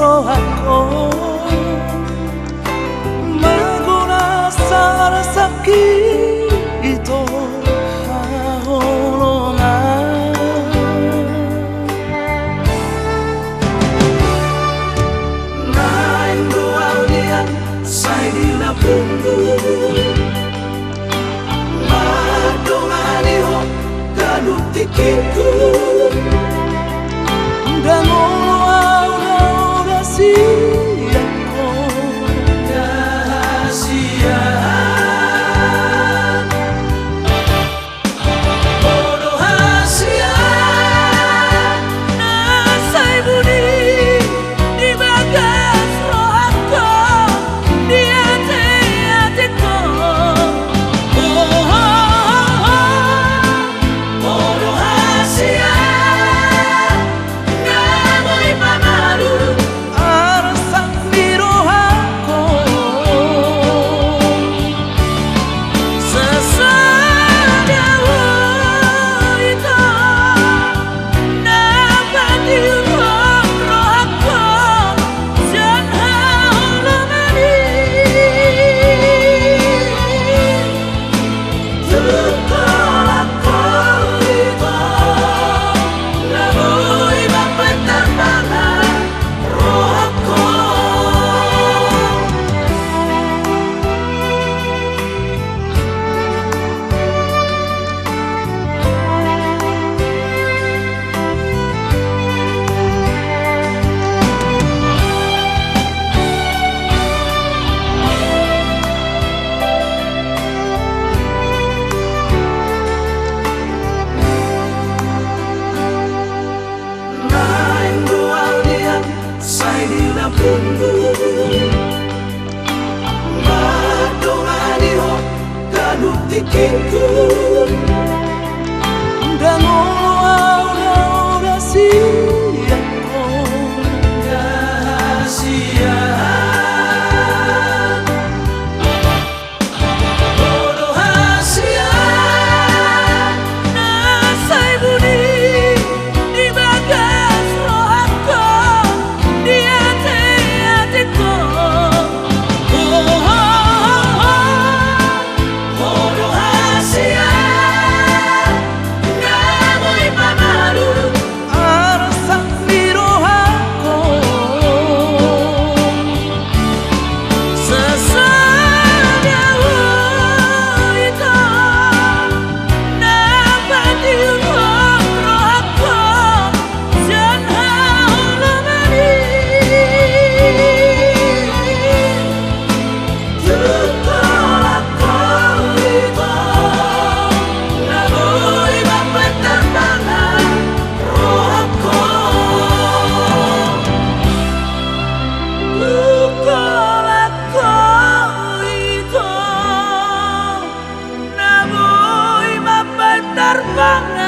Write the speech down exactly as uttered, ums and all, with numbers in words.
rohangko, manggona sarsangkito haholongan. Naeng do au nian sai di lapungku, mandongani ho ganup tingkingku. Ndang olo au rahasia ho. Rahasia. Olo rahasia na sai buni di bagas rohangko, di ateatengko. Oh, oh, oh, oh. Olo rahasia na boi pamalum arsang ni rohangko. Sasada ito na patiup rohangko sian haholongan i. Tung holan ho ito na boi mambahen tarbangan rohangko. Naeng do au nian sai di lapungku, mandongani ho ganup tingkingku. Ndang olo au rahasia ho. Rahasia. Olo rahasia na sai buni di bagas rohangko, di ateatengko. Oh, oh, oh, oh. Olo rahasia na boi pamalum arsang ni rohangko. Sasada ito na patiup rohangko sian haholongan i. Tung holan ho ito na boi mambahen tarbangan rohangko. Tung holan ho ito na boi mambahen tarbangan